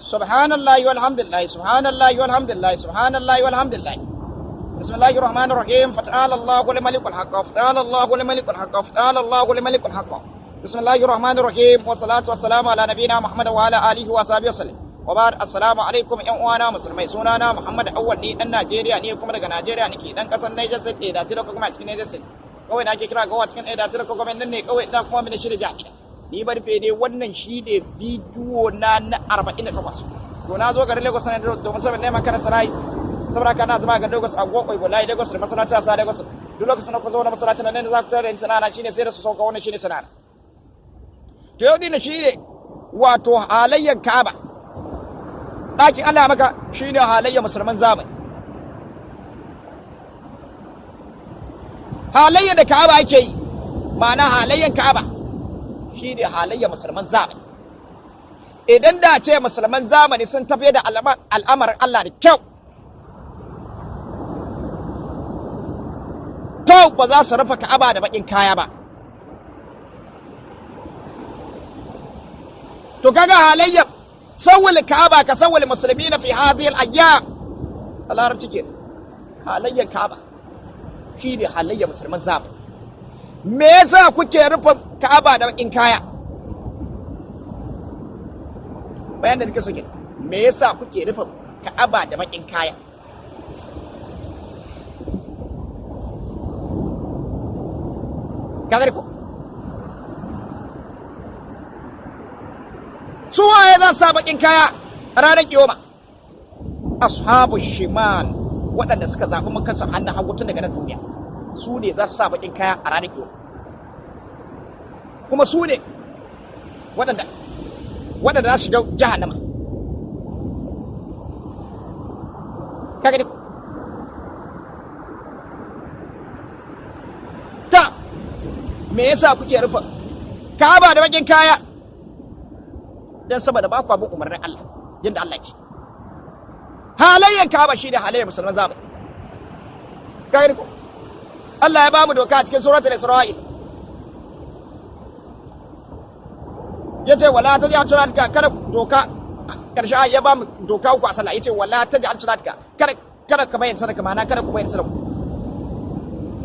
Subhanallahi walhamdulillahi, subhanallahi walhamdulillahi, subhanallahi walhamdulillahi. Bismillahir rahmanir rahim. Fata'ala Allahu al-malikul haqq, fata'ala Allahu al-malikul haqq, fata'ala Allahu al-malikul haqq. Bismillahir rahmanir rahim. Wa salatu wassalamu ala nabiyina Muhammad wa ala alihi wa sahbihi wasallam. Wa ba'd, assalamu alaikum yan uwana musulmai. Sunana Muhammad Awwal, ni dan Najeriya ne, kuma daga Najeriya nake, dan kasar Niger State da Tilo, kuma cikin Niger State. Kawai da ake kira gawa cikin Eda Tilo kuma nan ne kawai ina kuma mini shirya jami'a. Ni barfe ne, wannan shi ne bidiyo na na 48. To na zo garin Lagos ne domin saboda neman karin sarai. Saboda haka na zama ga Lagos a Gwakoi wallahi Lagos da masallaci a sa Lagos. Duk lokacin da ku zo na masallacin nan da za ku tare da sana'a shine sai da su sauka, wannan shine sana'a. To yau dina shi ne wato halayyar Ka'aba. Ɗakin Allah maka shine halayyar musulman zamani. Halayyar da Ka'aba yake yi, ma'ana halayyar Ka'aba shi ne halayyar musulman zamani. Idan da ce musulman zamani sun tafiye da al'amarin Allah da kyau, to ba za su rufe Ka'aba da bakin kaya ba. To kaga halayyar sawul Ka'aba ka sawul musulmi na fi hadhihi al-ayyam, a larabci ke halayyar Ka'aba shi ne halayyar musulman zamani. Me yasa kuke rufe Ka'aba da bakin kaya? Bayan da duka suke, me yasa kuke rufe Ka'aba da bakin kaya? Kaga ko su waye za su sa bakin kaya a ranar kiyoma? Ashabu shimal, waɗanda suka zaɓi makansu hannun hagu tun daga nan duniya, su ne za su sa bakin kaya a ranar kiyoma. Kuma su ne waɗanda za su shiga jahannama. Kaga ne ta me yasa kuke rufe Ka'aba da bakin kaya? Dan saboda ba ku bin umarnin Allah yadda Allah ce. Halayyar Ka'aba shi ne halayyar musulman zamani. Kaga ne ko Allah ya ba mu doka a cikin suratul Isra'il, yace wala taj'al suratka, kada doka karshe ya ba mu doka uku a sallah. Yace wala taj'al suratka, kada ka bayyana sadaka, ma'ana kada ku bayyana sadaka.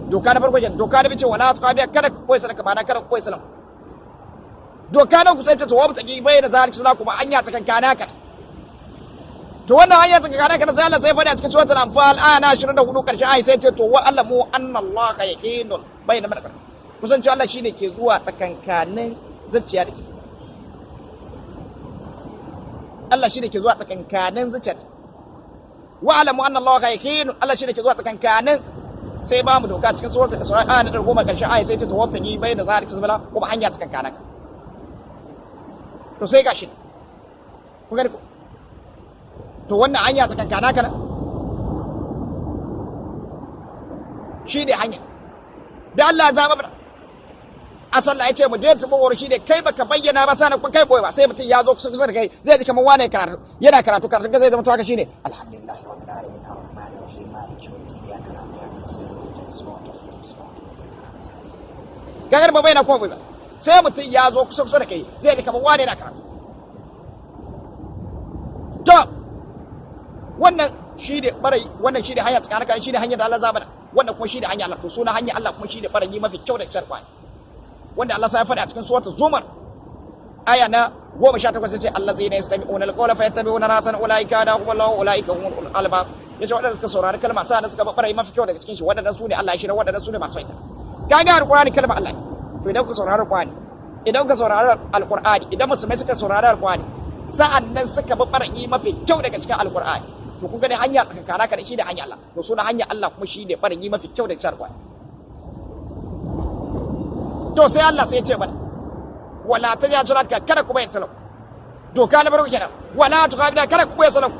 Doka na farko kenan. Doka na biyu ce wala tuqabi, kada ku koyi sadaka, ma'ana kada ku koyi sadaka. Doka na uku sai ce to wa mutaki bayyana zalika sadaka, kuma anya tsakankana ka. To wannan hanya tsakankana ka sai Allah sai faɗi a cikin suratul Anfal aya na 24, karshen aya, sai ce to wa alamu anna Allah yaqinun bayyana mana. Kusan cewa Allah shine ke zuwa tsakankanin zuciya da ciki. Allah shine ke zuwa tsakankanin zuciya. Wa alamu anna Allah yaqinun, Allah shine ke zuwa tsakankanin. Sai ba mu doka cikin suratul Isra aya na 10, karshen aya, sai ce to wabtagi bayyana zalika sabila, kuma hanya tsakankanin. To sai gashi kun gani ko? To wannan hanya tsakankana kana shi ne hanya da Allah ya zaba mana a sallah. Ya ce mu daina taɓa shi ne kai baka bayyana ba sanan kai boye ba, sai mutum ya zo kusa kusa da kai zai ji kamar wane karatu yana karatu karatu zai zama. To haka shine alhamdulillahi rabbil alamin arrahmanir rahim maliki yawmiddin iyyaka na'budu wa iyyaka nasta'in ihdinas siratal mustaqim siratal ladzina an'amta alaihim. Kaga ba bayyana ko ba, sai mutum ya zo kusa kusa da kai zai ji kamar wane yana karatu. To wannan shi ne barai, wannan shi ne hanya tsakanin kan, shi ne hanyar da Allah zaba, wannan kuma shi ne hanya Allah. To suna hanya Allah kuma shi ne barai mafi kyau da sharfa, wanda Allah sai ya faɗi a cikin suratul Zumar aya na 18, yace allazina yastami'una alqawla fayattabi'una ahsana ulaika hadahum Allahu ulaika humul albab. Yace waɗanda suka saurari kalma sa suka barai mafi kyau daga cikin shi, waɗannan su ne Allah ya shirya, waɗannan su ne masu fahimta. Kaga alqur'ani kalma Allah. To idan ku saurari alqur'ani, idan ku saurari alqur'ani, idan musulmai suka saurari alqur'ani sa'an nan suka bi barayi mafi kyau daga cikin alqur'ani, to kun gani hanya tsakankana ka da shi da hanya Allah. To suna hanya Allah kuma shi ne barayi mafi kyau daga cikin alqur'ani. To sai Allah sai ya ce mana wala taj'al salatka, kada ku bayyana salam. Doka na farko kenan. Wala tuqabila, kada ku bayyana salam.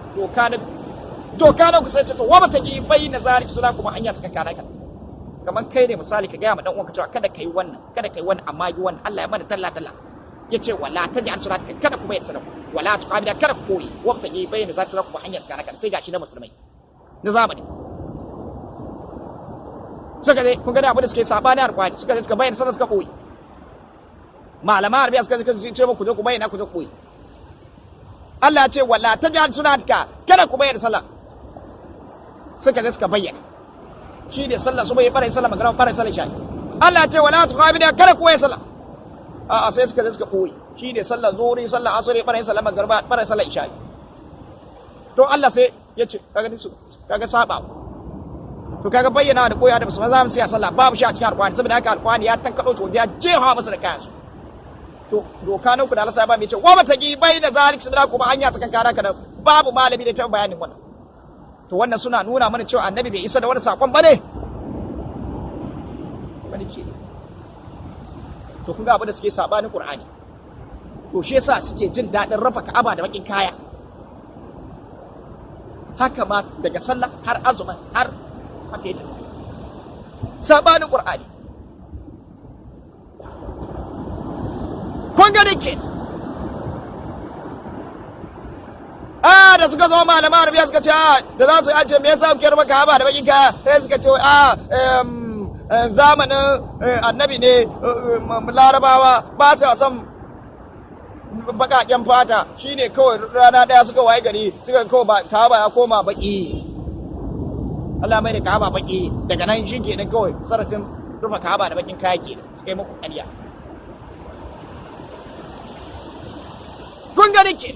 Doka na ku sai ce to wa batagi bayyana zalik suna kuma hanya tsakankana ka. Kamar kai ne misali ka gaya ma dan uwanka cewa kada kai wannan, kada kai wannan, amma yi wannan. Allah ya mana talla talla, yace wala taj'al salatka, kada ku bayyana salam, wala tuqabila, kada ku koyi, wa batagi bayyana zalik suna kuma hanya tsakankana ka. Sai gashi na musulmai na zamani suka je, kun gani abu da suke sabani alƙwani, suka je suka bayyana sannan suka koyi. Malama arabiya suka ce ku je ku bayyana, ku je ku koyi. Allah ya ce wala tajal sunatka, kada ku bayyana sallah. Suka je suka bayyana, shi ne sallah su bai fara sallah magana fara sallah shayi. Allah ya ce wala tuqabida, kada ku bayyana sallah. A'a, sai suka je suka boye, shi ne sallah zuhuri, sallah asuri, fara sallah magriba, fara sallah isha'i. To Allah sai ya ce kaga ni su kaga saba. To kaga bayyana da koya da musulman zamu sai a sallah babu shi a cikin alƙur'ani, saboda haka alƙur'ani ya tankado su ya jefa musu da kayan su. To doka nan ku da Allah sai ba mai ce wa mata gi bai da zalik, saboda ku ba hanya tsakan kara kana babu malami da ta bayanin wannan. To wannan suna nuna mana cewa annabi bai isa da wani sakon bane wani ke. To kun ga abu da suke sabanin Qur'ani, to shi yasa suke jin dadin rafa Ka'aba da bakin kaya. Haka ma daga sallah har azumin har haka yake sabanin Qur'ani. Kun gani ke a da suka zo malaman arabiya suka ce a da za su ace me yasa kuke rubuta Ka'aba da bakin kaya, sai suka ce a zamanin annabi ne larabawa ba su son bakaken fata, shine kawai rana daya suka waye gari suka kawai Ka'aba ya koma baki, Allah mai da Ka'aba baki, daga nan shi kenan kawai saratin rufe Ka'aba da bakin kaya kenan suka yi muku ƙarya. Kun gani ke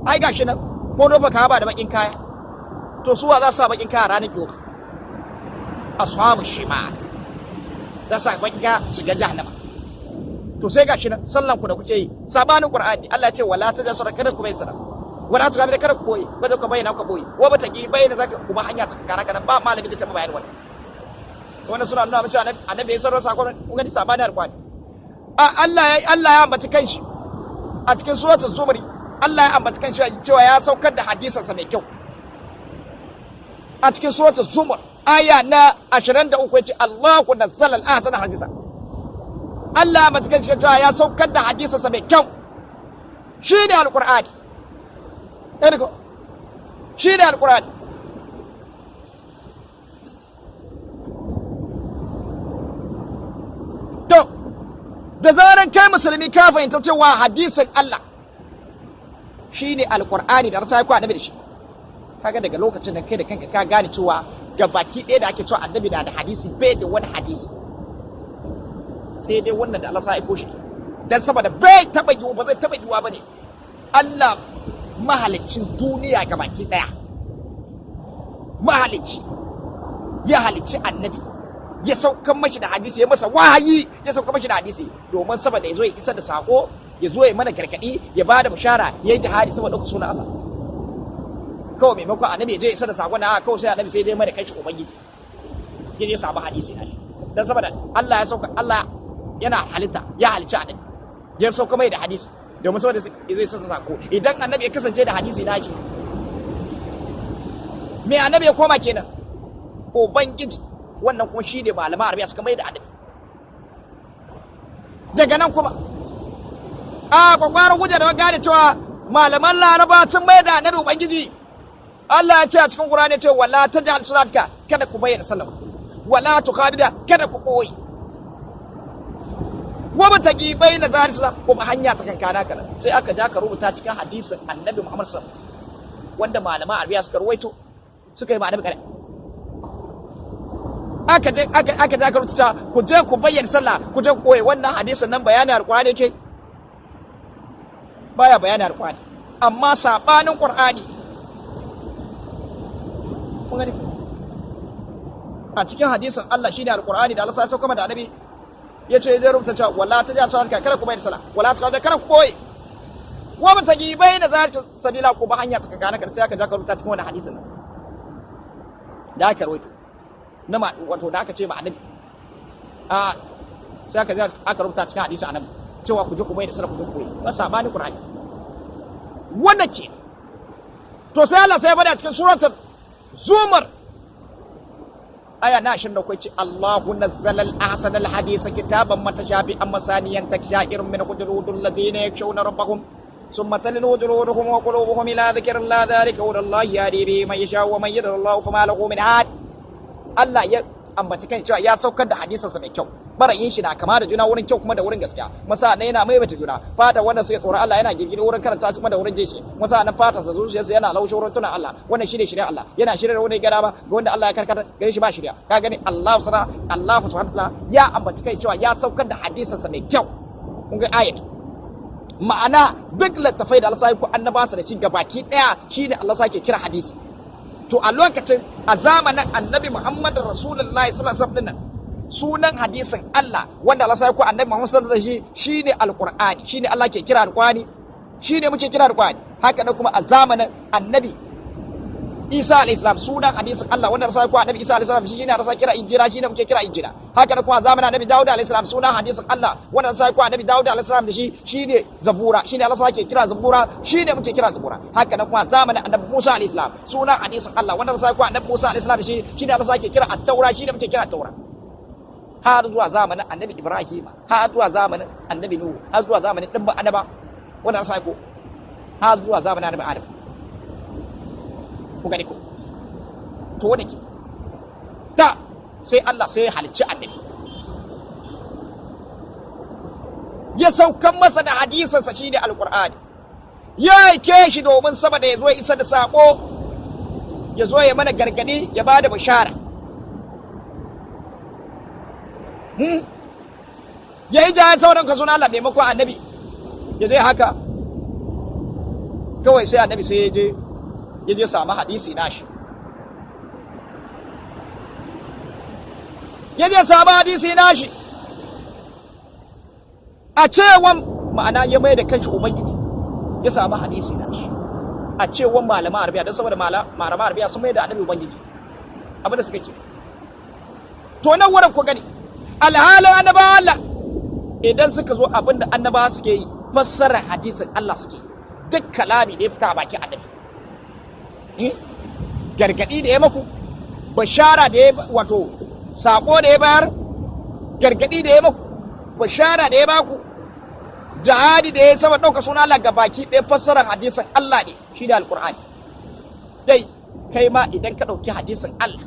ai gashi nan kun rufe Ka'aba da bakin kaya. To suwa za su sa bakin kaya ranar kiyoma? Ashabu shimal za su sa bakin kaya su ga jahannama. To sai gashi nan sallan ku da kuke yi sabanin Qur'ani. Allah ya ce wala tajasara, kada ku bayyana sallah, wala tu kada ku koyi, kada ku bayyana ku boye, wa bata ki bayyana zaka kuma hanya ta kana kana ba malami da ta bayani wannan. Wannan suna nuna cewa annabi ya sarrafa sakon. Kun gani sabanin Alqur'ani. Allah ya ambaci kanshi a cikin suratul Zumar. Allah ya ambaci kanshi cewa ya saukar da hadisansa mai kyau a cikin suratul Zumar aya na 23, yace Allahu nazzala al-ahsana hadisa. Allah ya ambaci kanshi cewa ya saukar da hadisansa mai kyau, shine Alqur'ani. Eriko shine Alqur'ani. To da zaran kai musulmi ka fahimta cewa hadisin Allah shine Alqur'ani da rasa ku annabi da shi, kaga daga lokacin da kai da kanka ka gane cewa gabaki ɗaya da ake cewa annabi da hadisi bai da wani hadisi sai dai wannan da Allah sa aiko shi, dan saboda bai taba yiwu, ba zai taba yiwuwa bane Allah mahalicin duniya gabaki ɗaya, mahalicci ya halicci annabi, ya saukan mashi da hadisi, ya masa wahayi, ya saukan mashi da hadisi domin saboda ya zo ya isar da sako, ya zo ya mana gargadi, ya ba da bishara, ya yi jihadi saboda ɗaukar sunan Allah. Kawai maimakon annabi ya je isar da sako na kawai sai annabi sai dai mana kai shi ubangiji ya je samu hadisi na dan saboda Allah ya sauka, Allah yana halitta, ya halicci annabi, ya sauka mai da hadisi domin saboda zai isar da sako. Idan annabi ya kasance da hadisi na shi, me annabi ya koma kenan? Ubangiji. Wannan kuma shi ne malaman arabiya suka mai da annabi. Daga nan kuma a kwakwaran hujja da gane cewa malaman laraba sun mai da annabi ubangiji, Allah ya ce a cikin Qur'ani ya ce wala tajal suratka, kada ku bayyana sallah, wala tukhabida, kada ku koyi, wa batagi bayyana zalisa, ko ba hanya tsakankana kana. Sai aka ja ka rubuta cikin hadisin annabi Muhammad sallallahu alaihi wasallam wanda malaman arabiya suka ruwaito suka yi ma annabi kare. Aka je aka aka rubuta ku je ku bayyana sallah, ku je ku koyi. Wannan hadisin nan bayani alqur'ani yake baya bayani alqur'ani, amma sabanin Qur'ani. Kun gani a cikin hadisin Allah shine alqur'ani da Allah sai sauka da annabi yace zai rubuta cewa wala ta ja sallah, kada ku bayyana sallah, wala ta kada ku koyi, wa batagi bayyana zalika sabila, ku ba hanya tsakanin kan. Sai aka ja ka rubuta cikin wannan hadisin nan da aka rawaito na ma, wato da aka ce ma annabi a sai aka aka rubuta cikin hadisi annabi cewa ku je ku bayyana sallah, ku je ku koyi, ba sabanin Qur'ani wannan ke. To sai Allah sai ya bada cikin suratul Zumar aya na 23 ce Allahu nazzala al-ahsana al-hadisa kitaban mutashabihan masaniyan taksha'ir min qulubul ladina yakshawna rabbahum thumma talinu juluduhum wa qulubuhum ila dhikrillah dhalika hudallahi yahdi bihi man yasha wa man yudlil Allahu fama lahu min had. Allah ya ambaci kan cewa ya saukar da hadisinsa mai kyau. Barayin shi na kama da juna wurin kyau kuma da wurin gaskiya. Masa nan yana maimaita juna. Fata wanda suke tsoron Allah yana girgiri wurin karanta kuma da wurin jin shi. Masa nan fata sa zuciyarsa yana laushe wurin tuna Allah. Wannan shine shirya Allah. Yana shirya wani gada ba ga wanda Allah ya karkata gare shi ba shirya. Ka gani Allah subhanahu wa ta'ala ya ambaci kai cewa ya saukar da hadisinsa mai kyau. Kun ga ayat. Ma'ana duk littafai da Allah ya ku annabansa da shi gabaki daya shine Allah sake kira hadisi. To a lokacin a zamanin Annabi Muhammad Rasulullahi sallallahu alaihi wasallam sunan hadisin Allah wanda Allah sai ku Annabi Muhammad sallallahu alaihi wasallam shine Alqur'ani, shine Allah ke kira Alqur'ani, shine muke kira Alqur'ani. Haka nan kuma a zamanin Annabi Isa alayhi salam sunan hadisin Allah wanda Allah sai ku Annabi Isa alayhi salam shine Allah sai kira Injila, shine muke kira Injila. Haka nan kuma a zamanin Annabi Dawud alayhi salam sunan hadisin Allah wanda Allah sai ku Annabi Dawud alayhi salam da shi shine Zabura, shine Allah sai ke kira Zabura, shine muke kira Zabura. Haka nan kuma a zamanin Annabi Musa alayhi salam sunan hadisin Allah wanda Allah sai ku Annabi Musa alayhi salam shi shine Allah sai ke kira At-Taura, shine muke kira At-Taura. Har zuwa zamanin Annabi Ibrahim, har zuwa zamanin Annabi Nuhu, har zuwa zamanin dimba annaba wanda Allah sai ku, har zuwa zamanin Annabi Adam. Ku gani ko to wanda ke ta sai Allah sai ya halicci annabi ya saukan masa da hadisansa shine Alqur'ani, ya aike shi domin saboda ya zo ya isa da sako, ya zo ya mana gargadi, ya bada bishara. Ya yi jayan sauran ka suna Allah maimakon annabi ya je haka kawai sai annabi sai ya je samu hadisi nashi, ya je samu hadisi nashi a cewan ma'ana ya mai da kanshi ubangiji, ya samu hadisi nashi a cewan malaman arabiya, don saboda malaman arabiya sun mai da annabi ubangiji abinda suka ke. To nan wurin ku gani alhalin annabawa Allah idan suka zo abinda annabawa suke yi fassarar hadisin Allah suke, duk kalami da ya fita a bakin annabi, gargadi da ya maku, bashara da ya wato sako da ya bayar, gargadi da ya maku, bashara da ya baku, jihadi da ya saba ɗauka suna Allah ga baki ɗaya fassarar hadisin Allah ne shi da Alƙur'ani. Dai kai ma idan ka ɗauki hadisin Allah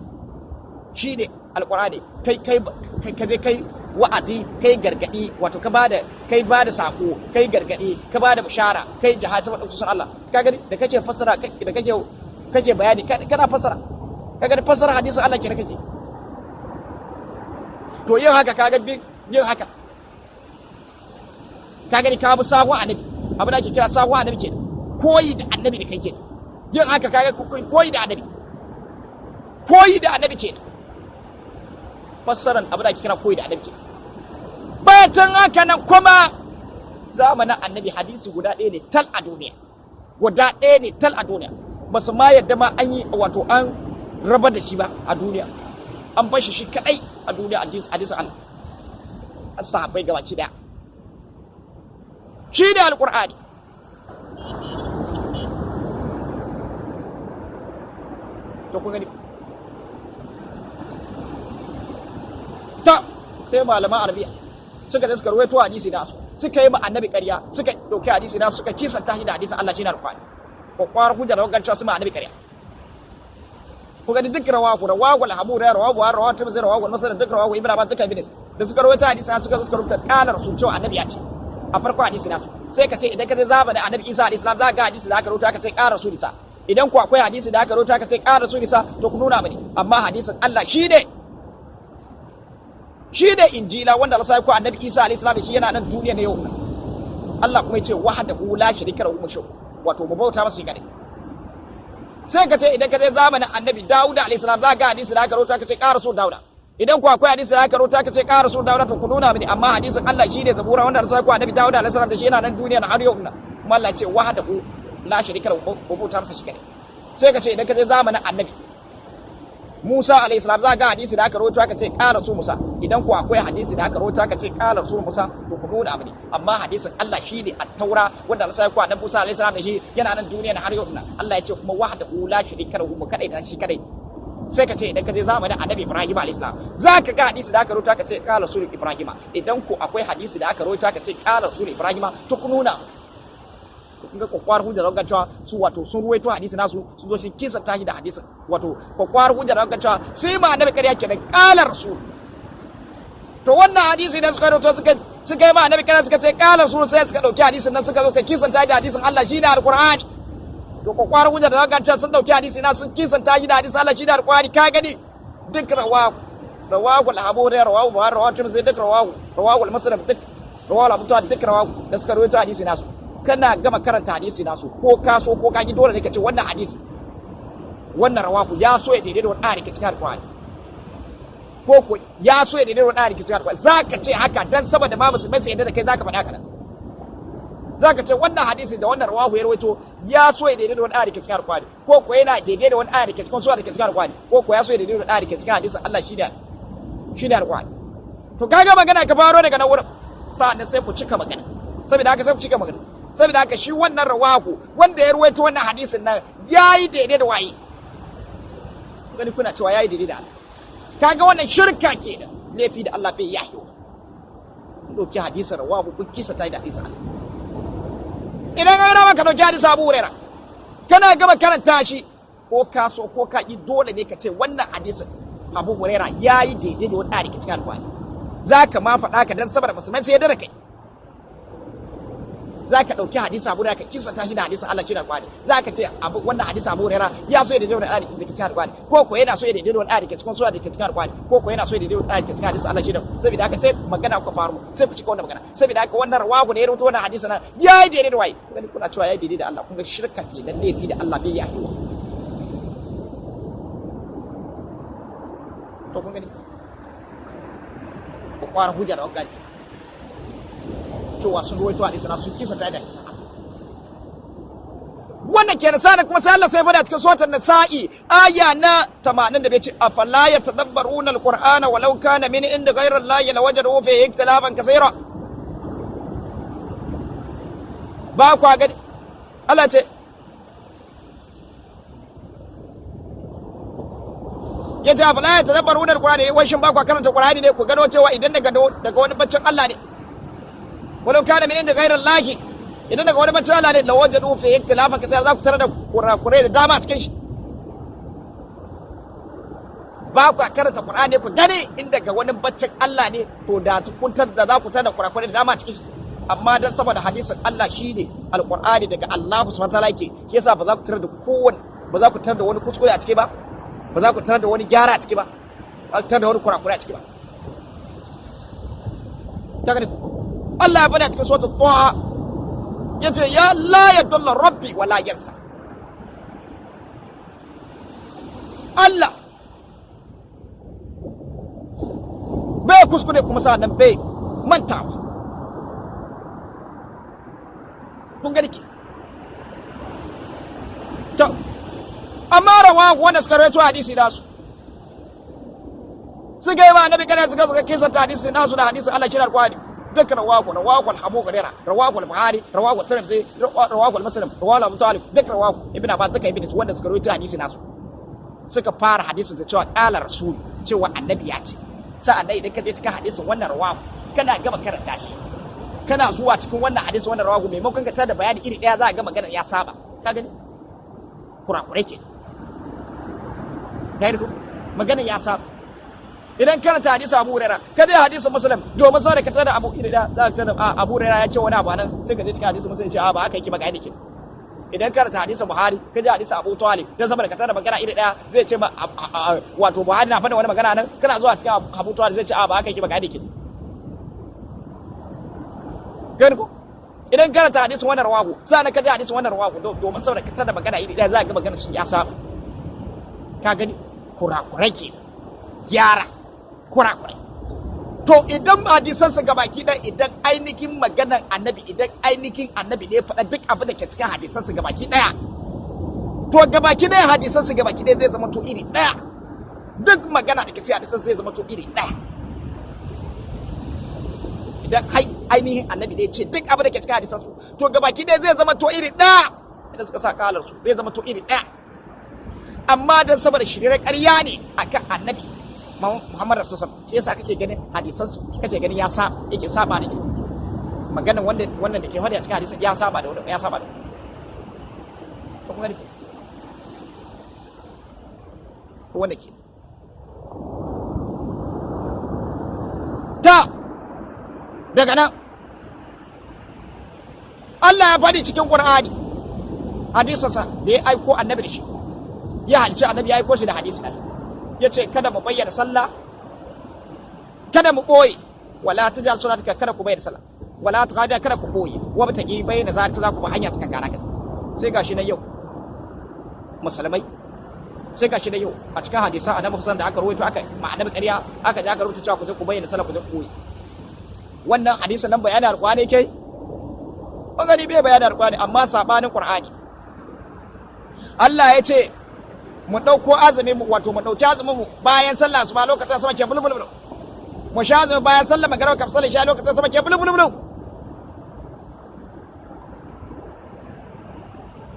shi ne Alƙur'ani, kai kai kai kai kai wa'azi, kai gargadi, wato ka bada, kai bada sako, kai gargadi, ka bada bishara, kai jihadi saba ɗauka sunan Allah. Ka gani da kake fassara, da kake kake bayani, kana fassara, ka gani fassara hadisin Allah kenan kake. To yin haka ka ga yin haka ka gani ka bi sahun annabi, abin da ake kira sahun annabi kenan, koyi da annabi da kai kenan. Yin haka ka ga koyi da annabi, koyi da annabi kenan, fassaran abin da ake kira koyi da annabi kenan. Bacin haka nan kuma zamanin annabi hadisi guda ɗaya ne tal a duniya, guda ɗaya ne tal a duniya, ba su ma yadda ma an yi wato an rabar da shi ba a duniya, an bar shi shi kaɗai a duniya, hadisin Allah an sahabbai gabaki ɗaya shi ne Alƙur'ani. To kun gani ta sai malaman arabiya suka je suka ruwaito hadisi nasu, suka yi ma annabi ƙarya, suka ɗauki hadisi nasu suka kisanta shi da hadisin Allah shi ne Alƙur'ani. Kwakwar hujja da wagan cewa su ma annabi ƙarya. Ku gani duk rawahu, rawahu al-Abu Hurairah, rawahu Buhari, rawahu Tirmidhi, rawahu al-Muslim, duk rawahu Ibn Abbas, duka Ibn da suka rawaito hadisi suka zo suka rubuta qala rasul cewa annabi ya ce a farko hadisi nasu. Sai ka ce idan ka je zamanin annabi Isa alayhi salam za ka ga hadisi da aka rubuta ka ce qala rasul Isa. Idan ku akwai hadisi da aka rubuta ka ce qala rasul Isa, to ku nuna mani. Amma hadisin Allah shi ne Injila wanda Allah sai ku annabi Isa alayhi salam shi yana nan duniya ne yau. Allah kuma ya ce wahdahu la sharika lahu mushrik, wato mu bauta masa shi kadai. Sai ka ce idan ka je zamanin annabi Dawud alayhi salam za ka ga hadisi da aka rubuta ka ce qala rasul Dawud. Idan ku akwai hadisi da aka rubuta ka ce qala rasul Dawud, to ku nuna mini. Amma hadisin Allah shi ne Zabura wanda Allah sai ku annabi Dawud alayhi salam da shi yana nan duniya har yau. Kuma Allah ya ce wahdahu la sharika lahu, mu bauta masa shi kadai. Sai ka ce idan ka je zamanin annabi Musa alayhi salam za ka ga hadisi da aka rawaito aka ce qala rasul Musa. Idan ku akwai hadisi da aka rawaito aka ce qala rasul Musa, to ku nuna mini. Amma hadisin Allah shi ne at-Taura wanda Allah sai ku annabi Musa alayhi salam da shi yana nan duniya har yau. Allah ya ce kuma wahdahu la sharika lahu, mu kadai da shi kadai. Sai ka ce idan ka je zamanin annabi Ibrahim alayhi salam za ka ga hadisi da aka rawaito aka ce qala rasul Ibrahim. Idan ku akwai hadisi da aka rawaito aka ce qala rasul Ibrahim, to ku nuna. Kun ga kwakwar hujja da cewa su wato sun ruwaito hadisi nasu sun zo sun kisa tashi da hadisin, wato kwakwar hujja da cewa sai ma annabi ƙarya kenan qala rasul. To wannan hadisi da suka rawaito suka yi ma annabi kana suka ce qala rasul, sai suka dauki hadisin nan suka zo suka kisanta da hadisin Allah shi da alqur'ani. To kokwarin hujja da zaka ce sun dauki hadisi na sun kisanta shi da hadisin Allah shi da alqur'ani, ka gani duk rawahu al-Abu Hurairah, rawahu Buhari, rawahu Tirmidhi, duk rawahu al-Muslim, duk rawahu Abu Dawud, duk rawahu da suka rawaito hadisi nasu. Kana gama karanta hadisi nasu, ko ka so ko ka ki, dole ne ka ce wannan hadisi wannan rawahu ya so ya daidai da wani ayar cikin alqur'ani, ko ko ya so ya daidai da wani ayar cikin alqur'ani. Zaka ce haka dan saboda ma musulmai sai yadda da kai, zaka faɗa haka nan. Zaka ce wannan hadisi da wannan rawahu ya rawaito ya so ya daidai da wani ayar cikin alqur'ani, ko ko yana daidai da wani ayar cikin sura da ke cikin alqur'ani, ko ko ya so ya daidai da wani ayar cikin hadisin Allah shi ne alqur'ani. To kaga magana ka faro daga nan wurin, sa'an sai ku cika magana. Saboda haka sai ku cika magana. Saboda haka shi wannan rawahu wanda ya rawaito wannan hadisin nan yayi daidai da waye? Gani kuna cewa yayi daidai da Allah. Kaga wannan shirka kenan, laifi da Allah bai yahi. Kun dauki hadisin rawahu kun kisa ta da hadisin Allah. Idan ka gama ka dauki hadisin Abu Hurairah, kana gama karanta shi, ko ka so ko ka ki, dole ne ka ce wannan hadisin Abu Hurairah yayi daidai da wani ayar cikin Alƙur'ani. Zaka ma faɗa ka dan saboda musulmai sai yadda da kai. Zaka dauki hadisin Abu Hurairah ka kisa ta shi da hadisin Allah shi da Alƙur'ani. Zaka ce abu wannan hadisin Abu Hurairah ya so ya daidai da wani ayar cikin Alƙur'ani, ko ko yana so ya daidai da wani ayar cikin sura da ke cikin Alƙur'ani, ko ko yana so ya daidai da wani ayar cikin hadisin Allah shi da. Saboda haka sai magana ku faru, sai ku cika wannan magana. Saboda haka wannan rawahu ne ya rubuta wannan hadisin nan yayi daidai da waye? Kun gani kuna cewa yayi daidai da Allah. Kun ga shirka ke dan laifi da Allah bai yahi. To kun gani ku kwara hujja da wakari cewa sun ruwaito hadisi na sun kisa ta da kisa. Wannan kenan. Sana kuma sai Allah sai fada cikin suratul Nisa'i aya na 85 ce afala yatadabbaruna alqur'ana walau kana min inda ghayri allahi lawajadu fihi ikhtilafan kaseera. Ba kwa gani Allah ce ya ce afala yatadabbaruna alqur'ana, wai shin ba kwa karanta qur'ani ne ku gano cewa idan daga wani baccin Allah ne, walau kana min inda ghayri allahi, idan daga wani bacci Allah ne, lawajadu fi ikhtilafan kaseera, za ku tarar da kurakurai da dama a cikin shi. Ba ku karanta Qur'ani ku gani in daga wani baccin Allah ne, to da kun tar da za ku tarar da kurakurai da dama a cikin shi. Amma dan saboda hadisin Allah shine Alqur'ani daga Allah subhanahu wa ta'ala yake, shi yasa ba za ku tarar da kowanne, ba za ku tarar da wani kuskure a ciki ba, ba za ku tarar da wani gyara a ciki ba, ba za ku tarar da wani kurakurai a ciki ba. Kaga Allah ya faɗa cikin suratul Taha yace ya la yadulla rabbi wala yansa. Allah bai kuskure kuma sa'annan bai mantawa. Kun gani ke to amma rawahu wanda suka rawaito hadisi nasu suka yi ma annabi kana suka kisanta hadisi nasu da hadisi Allah shi da Alƙur'ani. Duk rawahu rawahu Abu Hurairah, rawahu Buhari, rawahu Tirmidhi, rawahu Muslim, rawahu Abu Talib, duk rawahu Ibn Abbas, duka ibn wanda suka rawaito hadisi nasu suka fara hadisin da cewa qala rasul, cewa annabi ya ce. Sa'an nan idan ka je cikin hadisin wannan rawahu kana gama karanta shi, kana zuwa cikin wannan hadisin wannan rawahu, maimakon ka tada bayani iri daya za a ga maganar ya saba. Ka gani kurakurai ke kai ko maganar ya saba. Idan karanta hadisi Abu Hurairah, ka je hadisin Muslim domin saboda ka tada Abu Hurairah, za ka tada Abu Hurairah ya ce wani abu nan, sai ka je cikin hadisin Muslim ya ce a ba haka yake ba, ga yake. Idan karanta hadisin Buhari, ka je hadisin Abu Talib, dan saboda ka tada magana iri daya, zai ce ma wato Buhari na faɗa wani magana nan, kana zuwa cikin Abu Talib zai ce a ba haka yake ba, ga yake. Gani ko? Idan karanta hadisin wannan rawahu, sai ka je hadisin wannan rawahu domin saboda ka tada magana iri daya, za ka ga magana sun ya saba. Ka gani kurakurai ke gyara kurakurai. To idan hadisan su gabaki ɗaya, idan ainihin maganan annabi, idan ainihin annabi ne ya faɗa duk abin da ke cikin hadisan su gabaki ɗaya, to gabaki ɗaya hadisan su gabaki ɗaya zai zama to iri ɗaya. Duk magana da ke cikin hadisan zai zama to iri ɗaya. Idan ainihin annabi ne ya ce duk abin da ke cikin hadisan su, to gabaki ɗaya zai zama to iri ɗaya. Idan suka sa kalar su zai zama to iri ɗaya. Amma dan saboda shirye ƙarya ne akan annabi Muhammad Rasulullah, shi yasa kake ganin hadisan su, kake ganin ya sa yake saba da juna. Maganar wannan da ke faɗi a cikin hadisin ya saba da wannan, ya saba da wannan. Ko kun gani? Ko wanda ke. Ta daga nan Allah ya faɗi cikin Qur'ani hadisinsa da ya aiko annabi da shi, ya halicci annabi, ya aiko shi da hadisi nan, ya ce kada mu bayyana sallah, kada mu ɓoye. Wala tajal salatika, kada ku bayyana sallah, wala tuqadi, kada ku ɓoye, wa batagi bayyana zalika, za ku ba hanya tsakan kana. Sai gashi na yau musulmai, sai gashi na yau a cikin hadisan annabi Hussein da aka rawaito, aka ma annabi ƙarya, aka je aka rubuta cewa ku je ku bayyana sallah, ku je ku ɓoye. Wannan hadisin nan bayanin alƙur'ani kai magani bai bayanin alƙur'ani, amma sabanin Qur'ani. Allah ya ce mu ɗauko azumi mu, wato mu ɗauki azumin mu bayan sallah asuba lokacin sama ke bulbul, mu sha azumi bayan sallah magariba kafin sallah isha lokacin sama ke bulbul.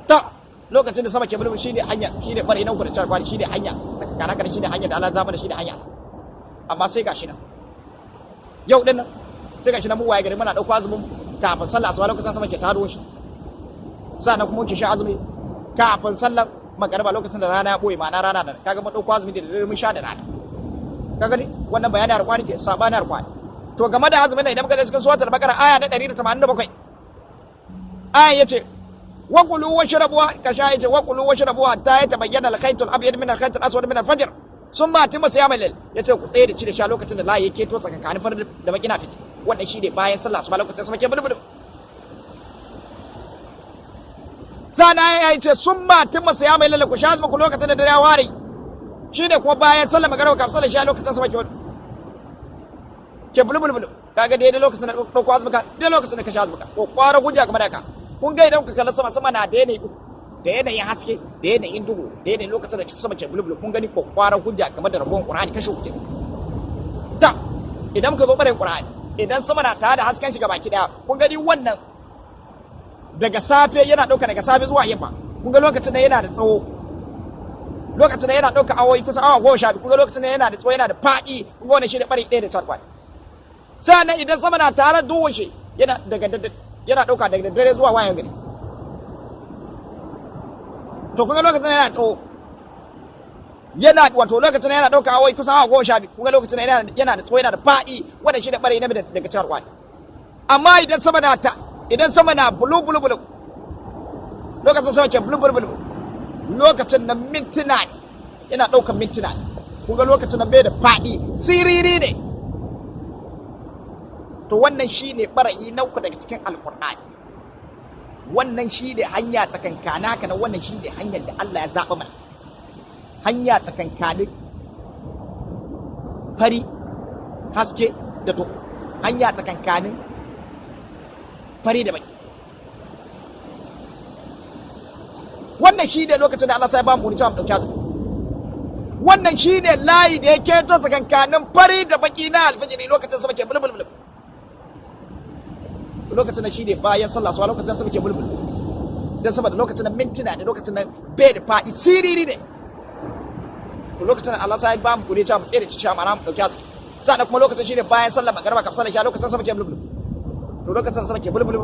Ta lokacin da sama ke bulbul shine hanya, shine bari nan ku da cewa shine hanya kana kana, shine hanya da Allah zaba da shine hanya. Amma sai gashi nan yau din nan, sai gashi nan mu waye gari muna ɗauko azumin kafin sallah asuba lokacin sama ke taro shi, sannan kuma muke sha azumi kafin sallar magariba lokacin da rana ya boye, ma'ana rana da kaga mun dauko azumi da dare mun sha da rana. Kaga ni wannan bayani alƙwari ke sabani alƙwari. To game da azumin nan, idan muka je cikin suratul baqara aya na 187, aya yace wa kulu washrabu, kasha yace wa kulu washrabu hatta yatabayyana al-khaytul abyad min al-khaytil aswad min al-fajr summa atimmu siyama lil. Yace ku tsaye da ci da sha lokacin da layi yake to tsakankanin farin da baki na fiti. Wannan shine bayan sallah asuba lokacin sama ke bulbul. Sana ya ce sun matin masa ya mai lalle ku sha ku lokacin da dare ya ware, shine kuma bayan sallah magariba kafin sallah sha lokacin sama ke bulbul. Kaga daidai lokacin da dauko azumka, daidai lokacin da ka sha azumka, ko kwara hujja kamar haka. Kun ga idan ka kalla sama, sama na da yanayi, da yanayin haske, da yanayin duhu, da yanayin lokacin da sama ke bulbul. Kun gani ko kwara hujja kamar da rabon Qur'ani kashe kuke. Ta idan ka zo bare Qur'ani, idan sama na tare da hasken shi gabaki daya, kun gani wannan daga safe yana ɗauka daga safe zuwa yamma. Kun ga lokacin da yana da tsawo, lokacin da yana ɗauka awoyi kusan awa 12. Kun ga lokacin da yana da tsawo, yana da faɗi. Kun ga wannan shi da ɓari ɗaya da charkwai. Sannan idan sama na tare duhun shi yana daga yana ɗauka daga dare zuwa wayan gari. To kun ga lokacin da yana tsawo, yana wato lokacin da yana ɗauka awoyi kusan awa 12. Kun ga lokacin da yana da tsawo, yana da faɗi. Wannan shi da ɓari na daga charkwai. Amma idan sama na ta idan sama na bulu bulu bulu, lokacin sama ke bulu bulu bulu, lokacin nan mintuna ne, yana ɗaukan mintuna ne. Kun ga lokacin nan bai da faɗi, siriri ne. To wannan shi ne ɓarayi na uku daga cikin alƙur'ani. Wannan shi ne hanya tsakankana haka nan, wannan shi ne hanyar da Allah ya zaɓa mana, hanya tsakankanin fari haske da duhu, hanya tsakankanin fari da baki. Wannan shi ne lokacin da Allah sai ba mu umarni cewa mu ɗauki azumi. Wannan shi ne layi da ya keto tsakankanin fari da baki na alfajiri lokacin sama ke bulbul. Lokacin da shi ne bayan sallah suwa lokacin sama ke bulbul, don saboda lokacin da mintuna da lokacin da bai da faɗi, siriri ne. To lokacin da Allah sai ba mu umarni cewa mu tsere ci sha, ma'ana mu ɗauki azumi. Sannan kuma lokacin shi ne bayan sallah magariba kafin sallah sha lokacin sama ke bulbul. To lokacin sama ke bulbul,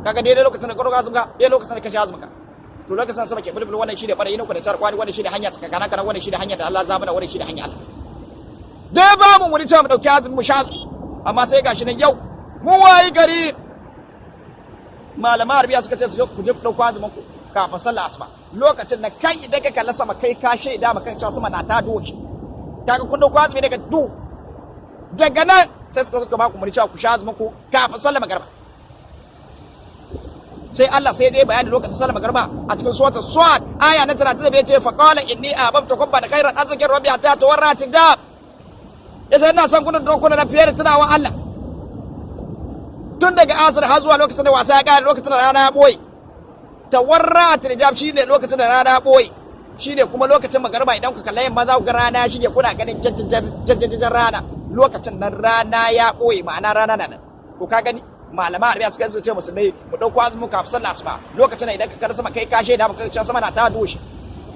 kaga daidai lokacin da ka roƙa azumka, daidai lokacin da ka sha azumka. To lokacin sama ke bulbul. Wannan shi ne ɓarayi na ku da tar kwani. Wannan shi ne hanya tsakankana kana. Wannan shi ne hanya da Allah za mana. Wannan shi ne hanya Allah dai ba mu wani cewa mu ɗauki azumi mu sha azumi. Amma sai gashi nan yau mun wayi gari, malaman arabiya suka ce su ku je ku ɗauko azumin ku kafin sallah asuba, lokacin da kai idan ka kalla sama kai ka shaida ma kan cewa sama na ta doki. Kaga kun ɗauko azumi daga du daga nan, sai suka suka ba ku murci ku sha azumin ku kafin sallah magariba. Sai Allah sai dai bayani lokacin sallah magariba a cikin suratul Sad aya na 35, ce fa qala inni ahbabtu hubban khairan azkir rabbi hatta tawarra tijab. Yace ina son kuna don kuna na fiye da tunawa Allah tun daga asir har zuwa lokacin da wasa ya kare, lokacin da rana ya boye. Tawarra tijab shine lokacin da rana ya boye, shine kuma lokacin magariba. Idan ku kalla yamma za ku ga rana ya shige, kuna ganin jajjajan rana, lokacin nan rana ya boye, ma'ana rana na nan. To ka gani malama arabiya suka ce musulmai mu dauko azumin kafin sallah asuba, lokacin idan ka kalla sama kai ka shaida maka cewa sama na ta doshi.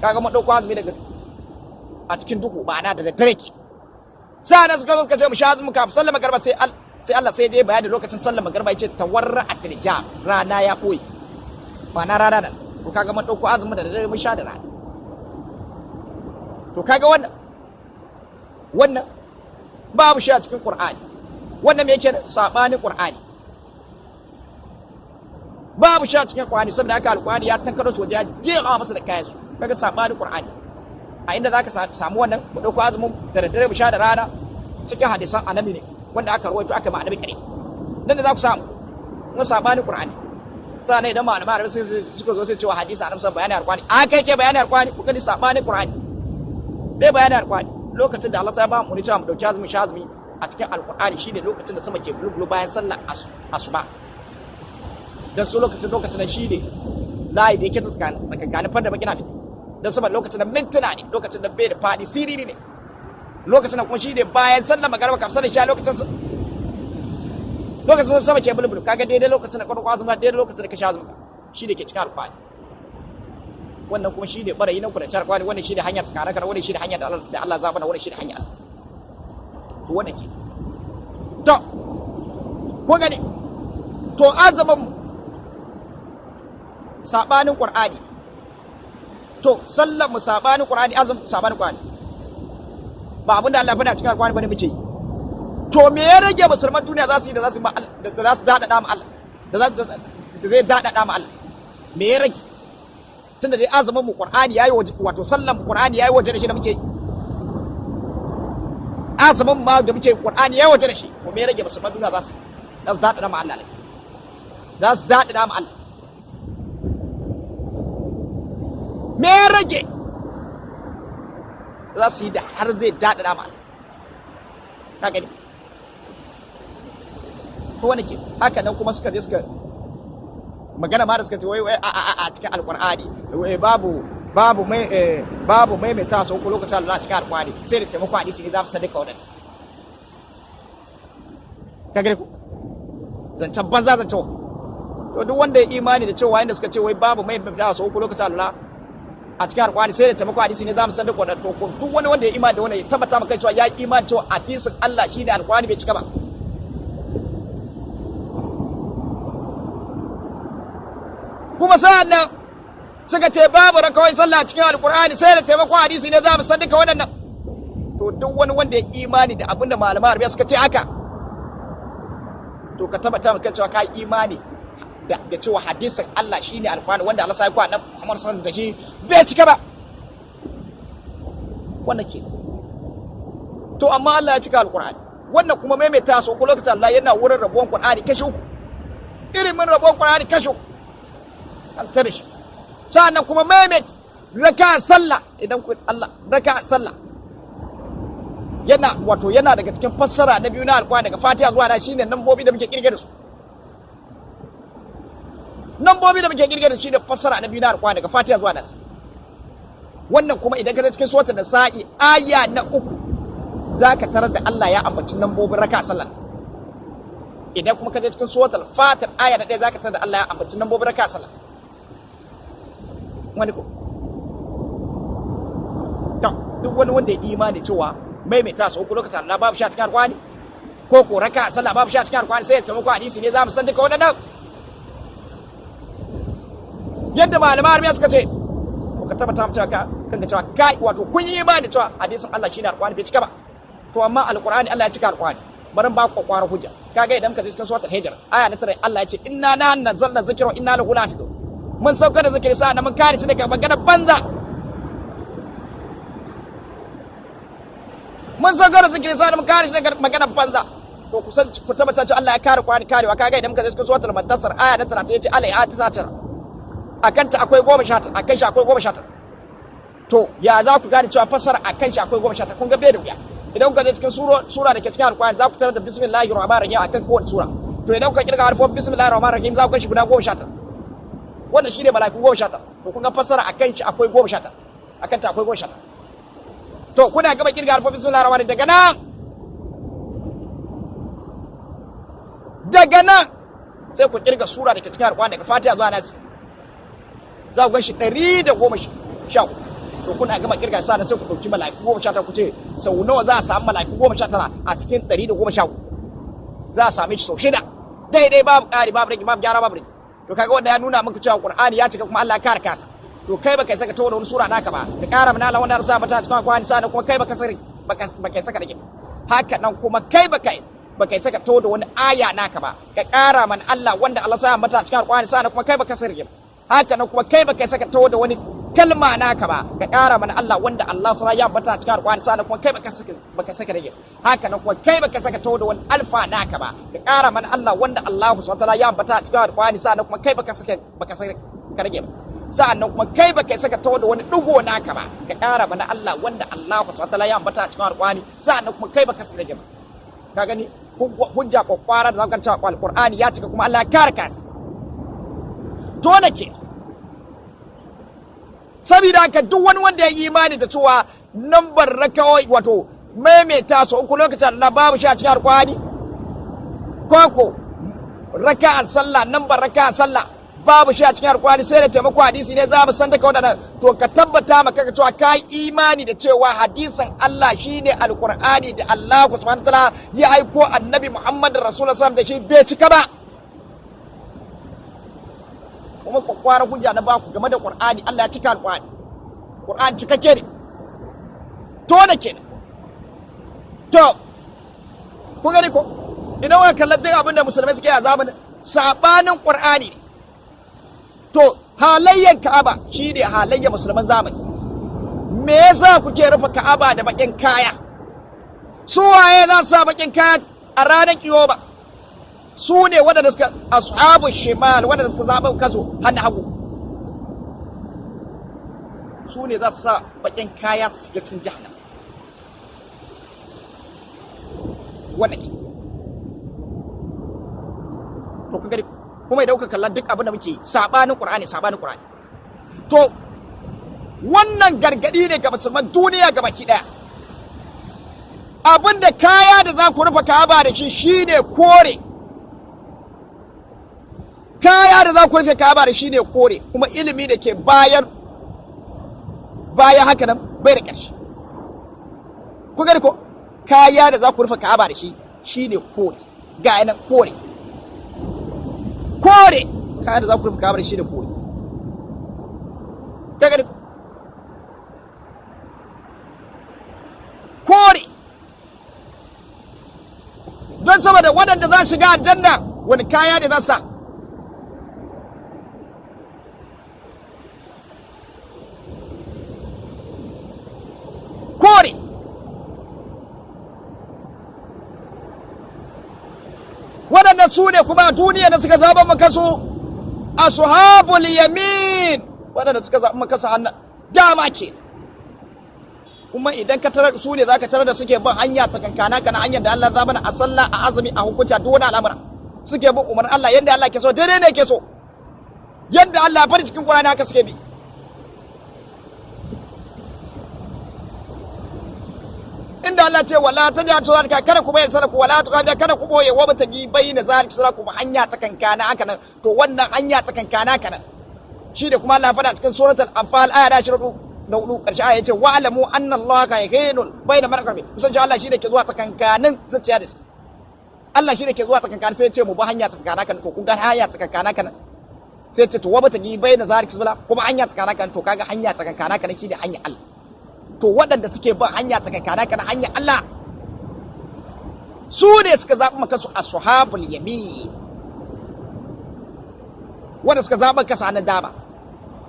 Kaga mu dauko azumi daga a cikin duhu, ma'ana da daddare ki. Sa'an suka zo suka ce mu sha azumin kafin sallah magariba, sai Allah sai dai bayani lokacin sallah magariba, yace tawarra atrija, rana ya boye, ma'ana rana nan. To kaga mun dauko azumin da daddare mun sha da rana. To kaga wannan Babu shi a cikin Qur'ani. Wannan me yake? Sabanin Qur'ani. Babu shi a cikin Qur'ani, saboda haka Alqur'ani ya tankaro su waje, ya jera masa da kayan su. Kaga sabanin Qur'ani. A inda zaka samu wannan, mu dauko azumin da daddare mu sha da rana, cikin hadisan Annabi ne wanda aka rawaito aka ma Annabi kare dan da za ku samu mun sabanin Qur'ani. Sannan idan malama arabi suka zo sai cewa hadisi Annabi san bayani Alqur'ani, a kai ke bayani Alqur'ani. Ku gani, sabanin Qur'ani bai bayani Alqur'ani. Lokacin da Allah sai ba mu ne cewa mu dauki azumi, sha azumi a cikin Alqur'ani, shine lokacin da sama ke bulbulu bayan sallar asuba. Dan su lokacin da shine layi da yake tsakanin fanda baki na fiti, dan saboda lokacin da mintuna ne, lokacin da bai da fadi, siriri ne. Lokacin da kuma shine bayan sallar magariba kafin sallar isha, lokacin sama ke bulbulu. Kaga daidai lokacin da ka azumi, daidai lokacin da ka sha azumi, shi ne ke cikin Alƙur'ani. Wannan kuma shi ne barayi nan ku da cikin Alƙur'ani. Wannan shi ne hanya tsakanin ka, wannan shi ne hanya da Allah zaba na, wannan shi ne hanya Allah. To wannan ke, to ko gani, to azumin mu sabanin Qur'ani, to sallar mu sabanin Qur'ani, azumin sabanin Qur'ani, ba abinda Allah ya faɗa cikin Alƙur'ani bane muke yi. To me ya rage musulman duniya za su yi da za su daɗaɗa ma Allah, da zai daɗaɗa ma Allah? Me ya rage? Tunda dai azumin mu Qur'ani yayi waje, wato sallan mu Qur'ani yayi waje da shi da muke, azumin ma da muke Qur'ani yayi waje da shi, to me ya rage musulman duniya za su daɗaɗa ma Allah ne, za su daɗaɗa ma Allah? Me ya rage za su yi da har zai daɗaɗa ma Allah? Ka gani ko wani ke haka nan kuma suka je suka magana ma da suka ce wai wai a cikin Alqur'ani wai babu mai mai taso ko lokacin Allah cikin Alqur'ani, sai da taimako hadisi ne za mu sadaka wannan. Ka gane ko zancen banza, zancen. To duk wanda ya imani da cewa inda suka ce wai babu mai mai taso ko lokacin Allah a cikin Alqur'ani, sai da taimako hadisi ne za mu sadaka wannan, to duk wani wanda ya imani da wannan ya tabbata maka cewa ya yi imani cewa hadisin Allah shine Alqur'ani bai cika ba. Kuma sa'an nan suka ce babu rakawai sallah cikin Alkur'ani, sai da taimakon hadisi ne za mu san duka waɗannan. To duk wani wanda ya imani da abinda malaman arabiya suka ce haka, to ka tabbata maka cewa ka yi imani da cewa hadisin Allah shine Alkur'ani wanda Allah sai ku annabi Muhammad sallallahu alaihi wasallam da shi bai cika ba. Wannan ke. To amma Allah ya cika Alkur'ani. Wannan kuma maimaita so ko lokacin Allah yana wurin rabuwan Qur'ani kashi uku. Ilimin rabuwan Qur'ani kashi uku. An tare shi. Sa'annan kuma maimaita raka sallah, idan ku Allah raka sallah yana wato yana daga cikin fassara na biyu na Alkur'ani daga Fatiha zuwa na, shine nambobi da muke kirge da su. Nambobi da muke kirge da su shine fassara na biyu na Alkur'ani daga Fatiha zuwa nas. Wannan kuma idan ka je cikin suratul Nisa'i aya na 3 zaka tarar da Allah ya ambaci nambobin raka sallah. Idan kuma ka je cikin suratul Fatir aya na 1 zaka tarar da Allah ya ambaci nambobin raka sallah. Wani ko to duk wani wanda ya imani cewa maimaita sau uku lokacin Allah babu shi a cikin Alkur'ani, ko raka sallah babu shi a cikin Alkur'ani, sai ya taimako hadisi ne za mu san duka waɗannan. Yadda malaman arabiya suka ce, ko ka tabbata mu cewa ka kanka cewa kai wato kun yi imani cewa hadisin Allah shine Alkur'ani bai cika ba. To amma Alkur'ani Allah ya cika Alkur'ani. Bari ba ku kwakwara hujja. Kaga idan ka je cikin suratul Hijr aya na 9 Allah ya ce inna nahnu nazzalna dhikra wa inna lahu lahafizun. Mun sauka da zikiri sa'an mun kare shi daga magana banza. Mun sauka da zikiri sa'an mun kare shi daga magana banza. To ku san ku tabbata cewa Allah ya kare Qur'ani karewa. Kaga idan muka je cikin suratul Mudaththir aya na 30 yace alai ayati satar. Akan ta akwai 19, akan shi akwai 19. To ya za ku gane cewa fassara akan shi akwai 19? Kun ga bai da wuya. Idan kuka je cikin sura da ke cikin Alkur'ani za ku tarar da bismillahir rahmanir rahim akan kowace sura. To idan kuka kirga harfofin bismillahir rahmanir rahim za ku kai shi guda 19. Wannan shine mala'iku 19. To kun ga fassara akan shi akwai 19. Akan ta akwai 19. To kuna gaba kirga harfofin bismillahir rahmanir rahim daga nan. Daga nan sai ku kirga sura da ke cikin Alkur'ani daga Fatiha zuwa Nas. Za ku gan shi 114. To kuna gama kirga sa sai ku dauki mala'iku 19 ku ce sau nawa za a samu mala'iku 19 a cikin 114. Za a same shi sau 6. Daidai babu ƙari, babu rage, babu gyara, babu rage. To kaga wanda ya nuna maka cewa Qur'ani ya cika kuma Allah ya kare kasa. To kai baka saka tawo da wani sura naka ba, ka ƙara mana Allah wanda ya sa mata cikin Qur'ani sa kuma kai baka saka, baka saka rage. Haka nan kuma kai baka saka to da wani aya naka ba ka ƙara mana Allah wanda Allah sa mata cikin alƙur'ani, sannan kuma kai baka sirri. Haka nan kuma kai baka saka to da wani kalma naka ba ka ƙara mana Allah wanda Allah sura ya bata cikin alƙur'ani, sannan kuma kai baka saka rage. Haka nan kuma kai baka saka to da wani alfa naka ba ka ƙara mana Allah wanda Allah subhanahu wataala ya bata cikin alƙur'ani, sannan kuma kai baka saka ka rage ba. Sa'annan kuma kai baka saka to da wani digo naka ba ka ƙara mana Allah wanda Allah subhanahu wataala ya bata cikin alƙur'ani, sa'annan kuma kai baka saka rage ba. Ka gani hujja kwakwara da zaka cewa alƙur'ani ya cika kuma Allah ya kare kansa. To nake saboda haka duk wani wanda ya yi imani da cewa nambar rakawai, wato maimaita su uku lokacin Allah, babu shi a cikin alƙur'ani, koko raka'an sallah, nambar raka'an sallah babu shi a cikin alƙur'ani, sai da taimako hadisi ne za mu san daga waɗannan. To ka tabbata maka ka cewa ka yi imani da cewa hadisin Allah shine alƙur'ani da Allah subhanahu wataala ya aiko Annabi Muhammad Rasulullah sallallahu da shi bai cika ba. Kuma kwakwaran hujja na baku game da Qur'ani, Allah ya cika Alqur'ani, Qur'ani cikakke ne. To na kenan. To kun gani ko, idan kuka kalla duk abin da musulmai suke a zamanin sabanin Qur'ani ne. To halayyan Ka'aba shine halayyan musulman zamani. Me yasa kuke rufe Ka'aba da bakin kaya? Su waye za su sa bakin kaya a ranar kiyoma? Su ne waɗanda suka ashabu shimal, waɗanda suka zaɓa kaso hannu hagu, su ne za su sa bakin kaya su shiga cikin jahannam. Wannan ke. To kun gani kuma, idan kuka kalla duk abin da muke sabanin Qur'ani, sabanin Qur'ani. To wannan gargadi ne ga musulman duniya gabaki daya. Abin da kaya da za ku rufe Ka'aba da shi shine kore. Kaya da za ku rufe Ka'aba da shi ne kore. Kuma ilimi da ke bayan bayan haka nan bai da ƙarshe. Ku gani ko, kaya da za ku rufe Ka'aba da shi shine kore. Ga nan kore, kore. Kaya da za ku rufe Ka'aba da shi ne kore. Ka gani kore, don saboda waɗanda za su shiga aljanna wani kaya da za su sa? Kore. Waɗannan su ne kuma a duniya da suka zaɓa makasu ashabul yamin, waɗanda suka zaɓi makasu hannun dama ke. Kuma idan ka tarar, su ne zaka tarar da suke bin hanya tsakankana kana hanyar da Allah zaba a sallah, a azumi, a hukunta, duk wani al'amura suke bin umarnin Allah yadda Allah ke so, daidai ne ke so, yadda Allah ya faɗi cikin Qur'ani haka suke bi. Inda Allah ce wala tajatu zalika, kada ku bayyana sadaku, wala tuqabi, kada ku boye, wa batagi bayyana zalika sadaku, hanya tsakankana haka nan. To wannan hanya tsakankana haka nan shi da kuma Allah ya faɗa cikin suratul Anfal aya 24 karshe aya, yace wa'lamu anna Allah yahinul bayna mar'i qalbi. Kusan Allah shi da ke zuwa tsakankanin zuciya da shi, Allah shi da ke zuwa tsakankanin. Sai ya ce mu ba hanya tsakankana kan. To kun ga hanya tsakankana kan, sai ce to wa batagi bayna zalika sabila, kuma hanya tsakankana kan. To kaga hanya tsakankana kan shi da hanya Allah. To waɗanda suke bin hanya tsakankana kan hanya Allah su ne suka zaɓi maka su ashabul yamin, wanda suka zaɓa kasa na dama.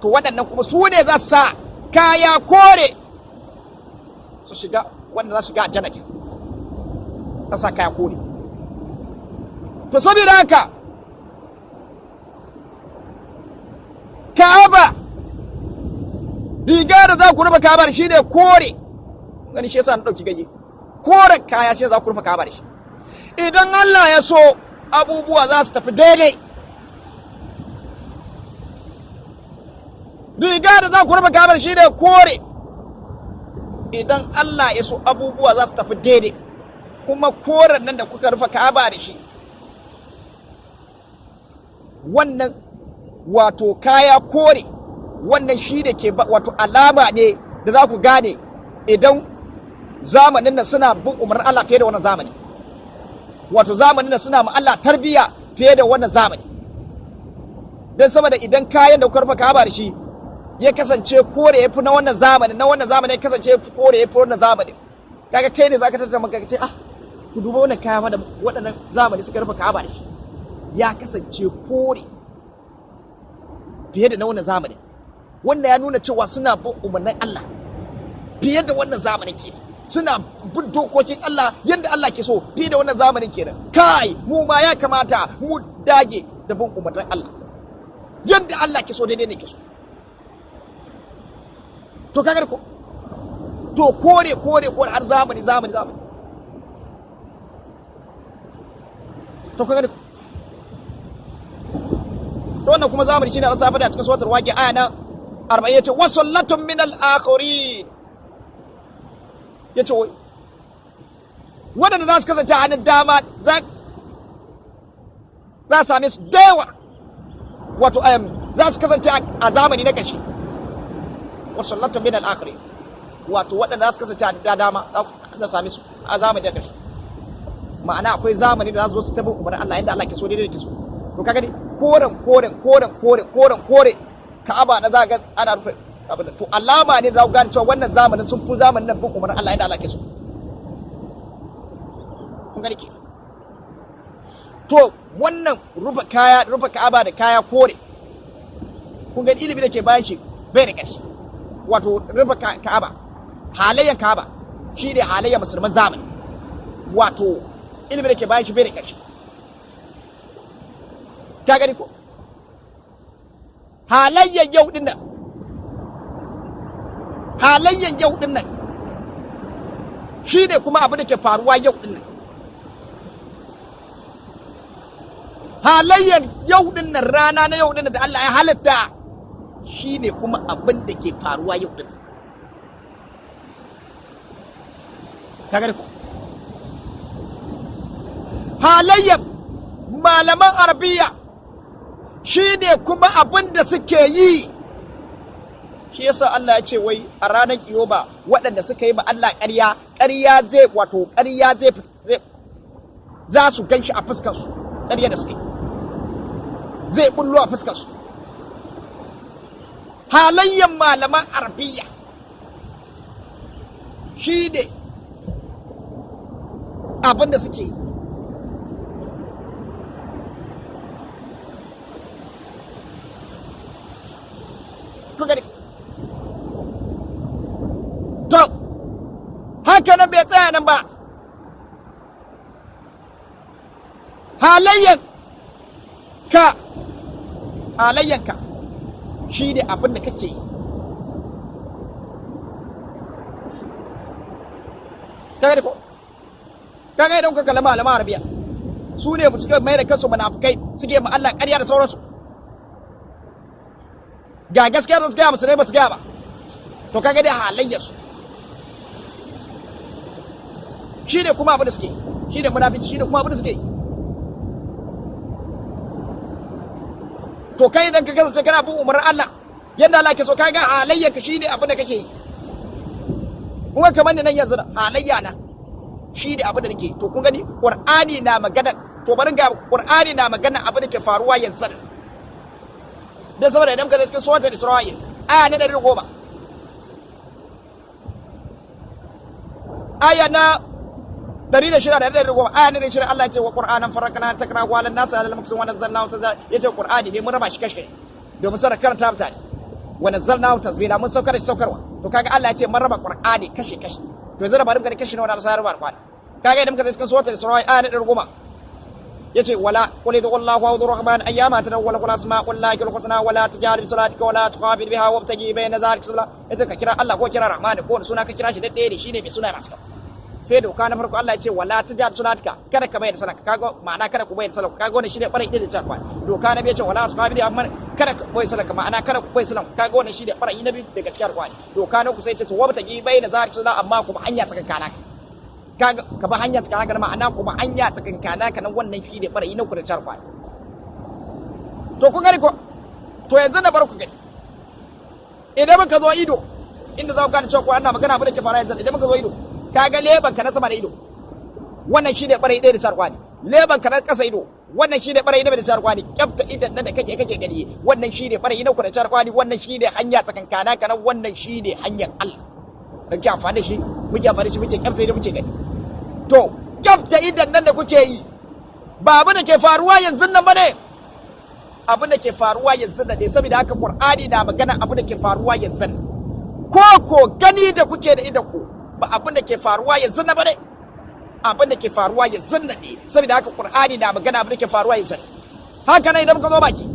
To waɗannan kuma su ne za su sa kaya kore su shiga, wanda za su shiga aljanna ke za sa kaya kore. To saboda haka Ka'aba, riga da za ku rufe Ka'aba shi ne kore. Gani, shi yasa na ɗauki gaje kore kaya, shi za ku rufe Ka'aba da shi. Idan Allah ya so abubuwa za su tafi daidai. Riga da za ku rufe Ka'aba shi ne kore. Idan Allah ya so abubuwa za su tafi daidai. Kuma koren nan da kuka rufe Ka'aba da shi, wannan wato kaya kore, wannan shi da ke wato alama ne da za ku gane idan zamanin nan suna bin umarnin Allah fiye da wannan zamani, wato zamanin nan suna ma Allah tarbiyya fiye da wannan zamani. Don saboda idan kayan da kuka rufe Ka'aba da shi ya kasance kore ya fi na wannan zamani, na wannan zamani ya kasance kore ya fi wannan zamani, kaga kai ne zaka tattara maka ce ah Ku duba wannan kaya da waɗannan zamani suka rufe Ka'aba da shi, ya kasance kore fiye da na wannan zamanin. Wannan ya nuna cewa suna bin umarnin Allah fiye da wannan zamanin kenan, suna bin dokokin Allah yadda Allah ke so fiye da wannan zamanin kenan. Kai, mu ma ya kamata mu dage da bin umarnin Allah yadda Allah ke so, daidai ne ke so. To kaga ko to kore kore kore har zamani zamani zamani. To kaga ko to wannan kuma zamani shine an safa da cikin suratul waqi aya na 40, yace wasallatun min al-akhirin, yace waɗanda za su kasance a hannun dama za a same su da yawa, wato za su kasance a zamani na ƙarshe. Wasallatun min al-akhirin, wato waɗanda za su kasance a dama za a same su a zamani na ƙarshe. Ma'ana akwai zamani da za su zo su tabi umarnin Allah yadda Allah ke so, daidai da ke so. To kaga dai koren koren koren kore koren kore Ka'aba na za ga ana rufe abin da to alama ne za ku gane cewa wannan zamanin sun fi zamanin nan bin umarnin Allah yadda Allah ke so. Kun gani ke to wannan rufe kaya, rufe Ka'aba da kaya kore, kun gani ilimi da ke bayan shi bai da ƙarfi. Wato rufe Ka'aba, halayyan Ka'aba shi ne halayyan musulman zamani, wato ilimi da ke bayan shi bai da ƙarfi. Ka gani ko halayyan yau din nan, halayyan yau din nan shi ne kuma abu da ke faruwa yau din nan. Halayyan yau din nan, rana na yau din nan da Allah ya halitta, shi ne kuma abin da ke faruwa yau din nan. Ka gani ko halayyan malaman arabiya shi ne kuma abin da suke yi. Shi yasa Allah ya ce wai a ranar Kiyoba waɗanda suka yi ma Allah ƙarya, ƙarya zai, wato ƙarya zai za su gan shi a fuskarsu, ƙarya da suka yi zai bullo a fuskarsu. Halayyan malaman arabiya shi ne abin da suke yi. To haka nan bai tsaya nan ba, halayyanka, halayyanka shi ne abin da kake yi. Kaga ko kaga idan kuka kalli malaman arabiya, su ne suka mai da kansu munafukai, suke ma Allah ƙarya da sauransu. Ga gaskiya da su gaya musu ne ba su gaya ba. To kaga dai halayyarsu shi ne kuma abin da suke, shi ne munafici, shi ne kuma abin da suke. To kai idan ka kasance kana bin umarnin Allah yadda Allah ke so, kaga halayyarka shi ne abin da kake yi. Kuma kamar ni nan yanzu halayya na shi ne abin da nake. To kun gani Qur'ani na magana, to bari ga Qur'ani na magana abin da ke faruwa yanzu. Dan saboda idan ka zai cikin suratul Isra'il aya na 110, aya na 106 da 110, aya na 106, Allah ya ce wa Qur'anan faraqna takrahu ala nas ala al-muksin wa nazzalnahu tanzila. Yace Qur'ani ne mun raba shi kashi domin sanar karanta mutane, wa nazzalnahu tanzila, mun saukar shi saukarwa. To kaga Allah ya ce mun raba Qur'ani kashi kashi. To yanzu raba muka kashi nawa Allah ya raba Qur'ani. Kaga idan muka zai cikin suratul Isra'il aya na 110, yace wala qul ud'u Allahu aw rahman ayyama tad'u wa qul asma'ul lahi al-husna wa la tajhar bi salatika wa la tukhafit biha wabtaghi bayna dhalika sabila. Yace ka kira Allah ko kira Rahman ko wani suna ka kira shi daɗaya ne, shine mai suna masu kyau. Sai doka na farko Allah ya ce wala tajhar bi salatika, kada ka bayyana salaka, kaga ma'ana kada ku bayyana salaka, kaga wannan shine barin idan ta. Doka na biyu ce wala tukhafit biha, amma kada ku bayyana salaka, ma'ana kada ku bayyana salaka, kaga wannan shine barin na biyu daga cikin alƙur'ani. Doka na uku sai ce to wabtaghi bayna dhalika sabila, amma kuma hanya tsakankana kaga ka ba hanya tsakankana, ma'ana kuma hanya tsakankana ka nan, wannan shi ne barayi na ku da charkwa. To kun gani ko? To yanzu na bar ku gani idan muka zo ido inda za ku gane cewa ko ana magana abu da ke fara yanzu. Idan muka zo ido, kaga leban ka na sama da ido, wannan shi ne barayi ɗaya da charkwa ne. Leban ka na ƙasa ido, wannan shi ne barayi na da charkwa ne. Kyafta idan nan da kake kake gani, wannan shi ne barayi na ku da charkwa ne. Wannan shi ne hanya tsakankana ka nan, wannan shi ne hanyar Allah da ke amfani da shi, muke amfani da shi, muke kyafta ido muke gani. To Kyafta idan nan da kuke yi ba abu da ke faruwa yanzu nan bane, abu da ke faruwa yanzu nan ne. Saboda haka Qur'ani na magana abu da ke faruwa yanzu nan. Ko ko gani da kuke da idan ku ba abin da ke faruwa yanzu nan bane, abin da ke faruwa yanzu nan ne. Saboda haka Qur'ani na magana abin da ke faruwa yanzu. Haka nan idan muka zo baki,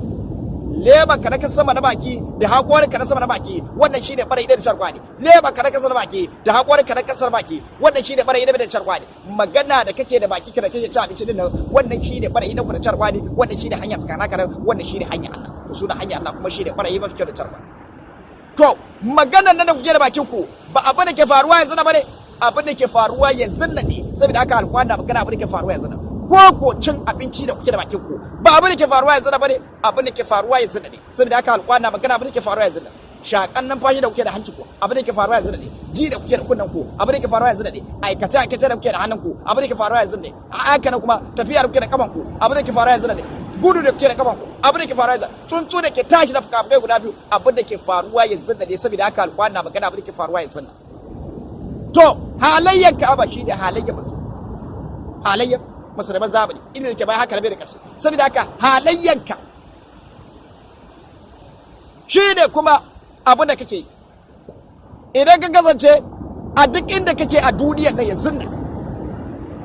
leban ka na sama na baki da haƙorin ka na sama na baki, wannan shine bara idan da sharkwani. Leban ka na kasa na baki da haƙorin ka na kasa na baki, wannan shine bara idan da sharkwani. Magana da kake da baki da kake ci abinci din nan, wannan shine bara idan da sharkwani. Wannan shine hanya tsakanin ka, wannan shine hanya Allah. To suna hanya Allah kuma shine bara mafi kyau da sharkwani. To maganan nan da kuke da bakin ku ba abin da ke faruwa yanzu na bane, abin da ke faruwa yanzu nan ne. Saboda haka alƙur'ani na magana abin da ke faruwa yanzu nan. Ko ko cin abinci da kuke da bakin ku ba abin da ke faruwa yanzu na bane, abin da ke faruwa yanzu ne. Saboda haka alƙur'ani na magana abin da ke faruwa yanzu nan. Shakan numfashi da kuke da hanci ku, abin da ke faruwa yanzu ne. Ji da kuke da kunnen ku, abin da ke faruwa yanzu ne. Aikace aikace da kuke da hannun ku, abin da ke faruwa yanzu ne. Haka nan kuma tafiya da kuke da kaman ku, abin da ke faruwa yanzu ne. Gudu da kuke da kaman ku, abin da ke faruwa yanzu. Tsuntsu da ke tashi da fukafukai guda biyu, abin da ke faruwa yanzu ne. Saboda haka alƙur'ani na magana abin da ke faruwa yanzu nan. To halayyar Ka'aba shine halayyar musulmi, halayyar musulman zamani inda ke bayan haka rabe da ƙarshe. Saboda haka halayyanka shine kuma abin da kake yi. Idan ka kasance a duk inda kake a duniyar nan yanzu nan,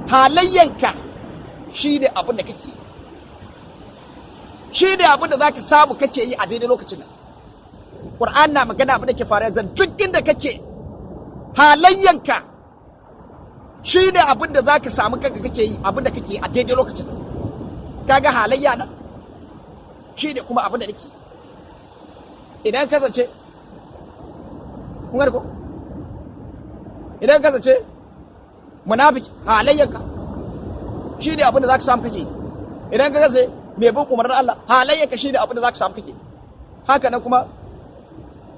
halayyanka shine abin da kake yi, shine abin da zaka samu kake yi a daidai lokacin nan. Qur'an na magana abin da ke faruwa yanzu. Duk inda kake, halayyanka shi ne abin da za ka samu kanka kake yi, abin da kake yi a daidai lokacin nan. Kaga halayya nan shi ne kuma abin da nake idan kasance, kun gane ko? Idan kasance munafiki, halayyanka shi ne abin da za ka samu kake yi. Idan ka kasance mai bin umarnin Allah, halayyanka shi ne abin da za ka samu kake. Haka nan kuma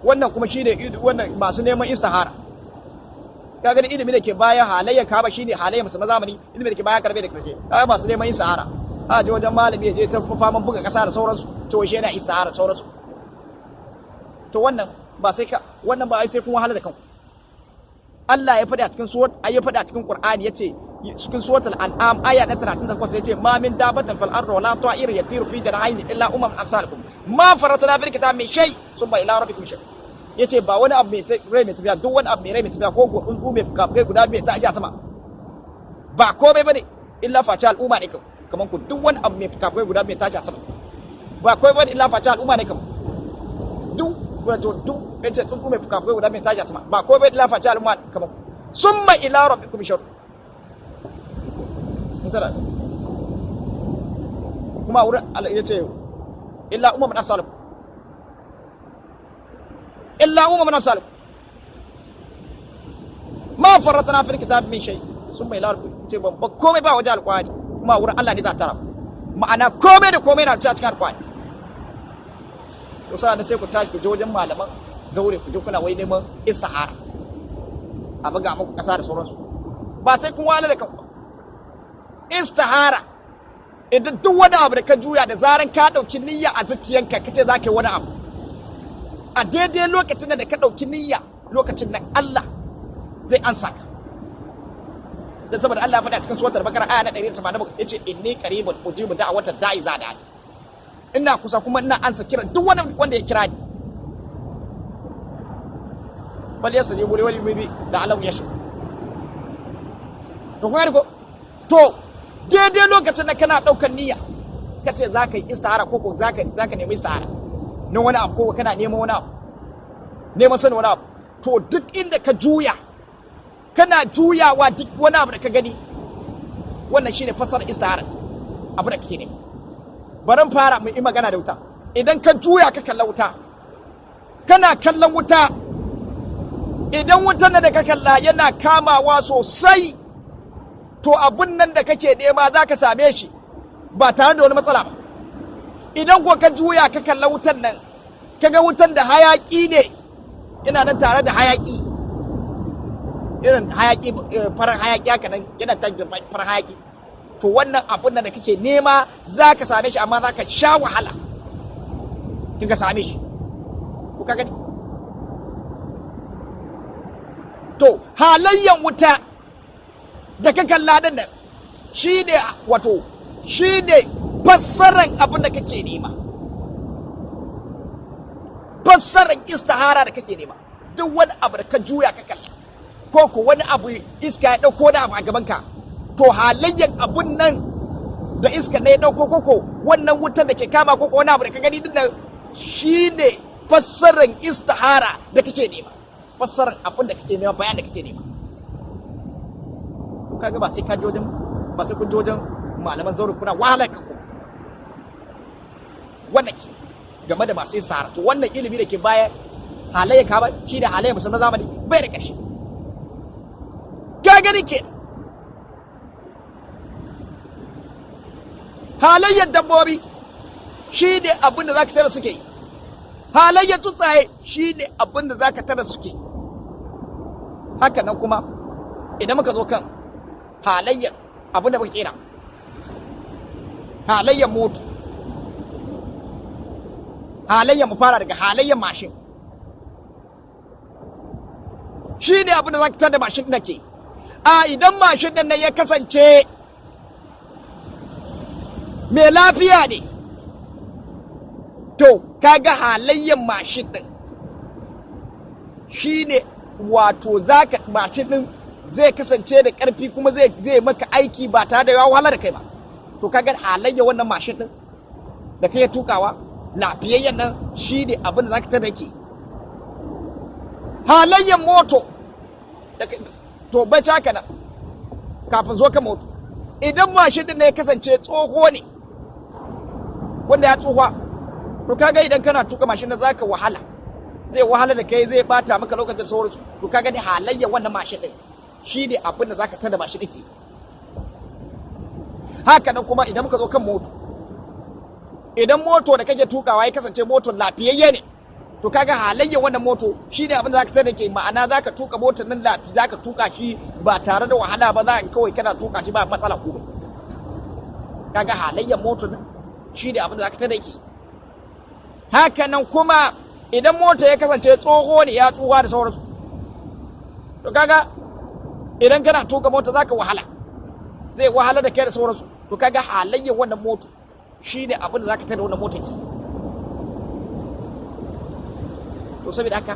wannan kuma shi ne wannan masu neman istihara. Kaga da ilimi da ke bayan halayyar Ka'aba shine halayyar musulman zamani, ilimi da ke bayan karbe da karshe. Kaga masu neman istihara, a je wajen malami ya je ta faman buga kasa da sauransu, to shi yana istihara da sauransu. To wannan ba sai ka, wannan ba ai sai kun wahala da kanku. Allah ya faɗi a cikin surat, ya faɗi a cikin Qur'ani, yace cikin suratul An'am aya na 38, yace: ma min dabbatin fil ardi wala ta'ir yatiru fi janahihi illa umam amsalukum ma faratna fil kitabi min shay thumma ila rabbikum shay. Yace ba wani abu mai rai mai tafiya, duk wani abu mai rai mai tafiya ko tsuntsu mai fukafukai guda biyu ta aji a sama, ba komai bane illa face al'umma ne kaman ku. Duk wani abu mai fukafukai guda biyu tashi a sama, ba komai bane illa face al'umma ne kaman duk wato duk. Yace tsuntsu mai fukafukai guda mai tashi a sama, ba komai bane illa face al'umma kaman ku. Summa ila rabbikum shar misala kuma wurin yace illa umamun amsalukum, illa umamun amsalukum ma farratna fil kitab min shay summa ila rabbikum. Ce ban ba komai ba waje alqur'ani, kuma wurin Allah ne za ta tara. Ma'ana komai da komai na cikin alqur'ani. To sai sai ku tashi ku je wajen malaman zaure, ku je kuna wai neman istihara, a buga muku kasa da sauransu. Ba sai kun wahala da kanku ba. Istihara, idan duk wani abu da ka juya, da zaran ka dauki niyya a zuciyanka kace za ka yi wani abu, a daidai lokacin da ka dauki niyya, lokacin nan Allah zai ansa ka. Dan saboda Allah ya faɗa cikin suratul Bakara aya na 187, yace: inni qaribun ujibu da'wata da'i za da'i. Ina kusa kuma ina ansa kiran duk wani wanda ya kira ni. Bal yastajibu li wa yu'minu da alam yashu. To kuma ko to daidai lokacin da kana daukar niyya kace za ka yi istihara, ko ko za ka nemi istihara na wani abu, ko kana neman wani abu, neman sanin wani abu, to duk inda ka juya, kana juyawa, duk wani abu da ka gani, wannan shine fasar istihara, abu da kake nema. Bari fara mu yi magana da wuta. Idan ka juya ka kalla wuta, kana kallon wuta, idan wutan da ka kalla yana kamawa sosai, to abun nan da kake nema za ka same shi ba tare da wani matsala ba. Idan ko ka juya ka kalla wutan nan, kaga wutan da hayaki ne, yana nan tare da hayaki, irin hayaki, farar hayaki haka nan, yana ta farar hayaki, to wannan abun nan da kake nema za ka same shi, amma za ka sha wahala kin ka same shi. Ko ka gani? To halayyan wuta da ka kalla din nan Shine wato shine fassaran abin da kake nema, fassaran istihara da kake nema. Duk wani abu da ka juya ka kalla, ko ko wani abu iska ya dauko da abu a gaban ka, to halayyar abun nan da iska ne ya dauko, koko wannan wutar da ke kama, koko wani abu da ka gani din nan, shine fassaran istihara da kake nema, fassaran abun da kake nema, bayan da kake nema. To kaga ba sai ka je wajen, ba sai kun je wajen malaman zaure kuna wahalar kanku. Wannan ke game da masu istihara. To wannan ilimi da ke baya halayya ka ba shi da halayya musamman zamani bai da ƙarshe. Ka gani ke halayyar dabbobi shi ne abin da za ka tara suke yi, halayyar tsuntsaye shi ne abin da za ka tara suke. Haka nan kuma idan muka zo kan halayyar abin da muka kera, halayyar moto, halayyar mu fara daga halayyar mashin, shi ne abin da za ka tada mashin ɗin ke. A idan mashin ɗin nan ya kasance mai lafiya ne, to kaga halayyar mashin ɗin shi ne wato zaka mashin ɗin zai kasance da ƙarfi kuma zai maka aiki ba tare da ya wahala da kai ba. To kaga halayyar wannan mashin ɗin da kai tukawa lafiyayyen nan shi ne abin da za ka tada ke. Halayyar moto, to bai haka nan kafin zo ka moto, idan mashin din ne ya kasance tsoho ne wanda ya tsohuwa, to kaga idan kana tuka mashin nan zaka wahala, zai wahala da kai, zai bata maka lokacin sauransu. To kaga ne halayyar wannan mashin din shi ne abin da zaka tada mashin din ke. Haka nan kuma idan muka zo kan moto, idan moto da kake tukawa ya kasance moto lafiyayye ne, to kaga halayyar wannan moto shine abin da zaka tada ke. Ma'ana zaka tuka motar nan lafi, zaka tuka shi ba tare da wahala ba, za ka kawai kana tuka shi ba matsala ko. Kaga halayyar motar nan shine abin da zaka tada ke. Haka nan kuma idan mota ya kasance tsoho ne ya tsuwa da sauransu, to kaga idan kana tuka mota zaka wahala, zai wahala da kai da sauransu. To kaga halayyar wannan moto shine abin da zaka tada wannan mota ke. To saboda haka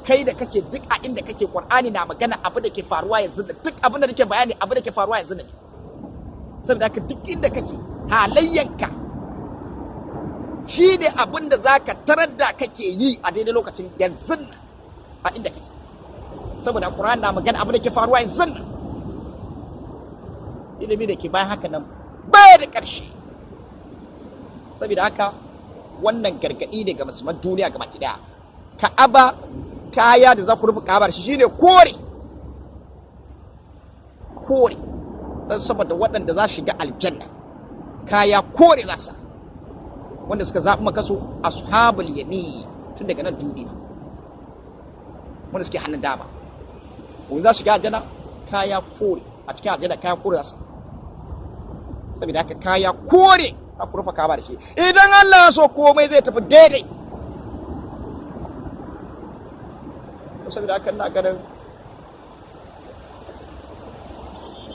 kai da kake duk a inda kake, Qur'ani na magana abin da ke faruwa yanzu, da duk abin da nake bayani abin da ke faruwa yanzu ne. Saboda haka duk inda kake halayyanka shine abin da zaka tarar da kake yi a daidai lokacin yanzu a inda kake. Saboda Qur'ani na magana abin da ke faruwa yanzu. Ilimi da ke bayan haka nan bai da ƙarshe. Saboda haka wannan gargaɗi ne ga musulman duniya gaba ki daya. Ka'aba kaya da za ku rufe ka'abar shi shine kore kore, don saboda waɗanda za shiga aljanna kaya kore za su, wanda suka zaɓi makaso ashabul yamin tun daga nan duniya, wanda suke hannun dama, wanda za su shiga aljanna kaya kore, a cikin aljanna kaya kore za su. Saboda haka kaya kore za ku rufe ka'aba da shi. Idan Allah ya so komai zai tafi daidai. Saboda haka ina ganin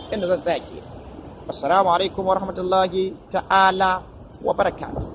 inda zan tsaya ke. Assalamu alaikum wa rahmatullahi ta'ala wa barakatuh.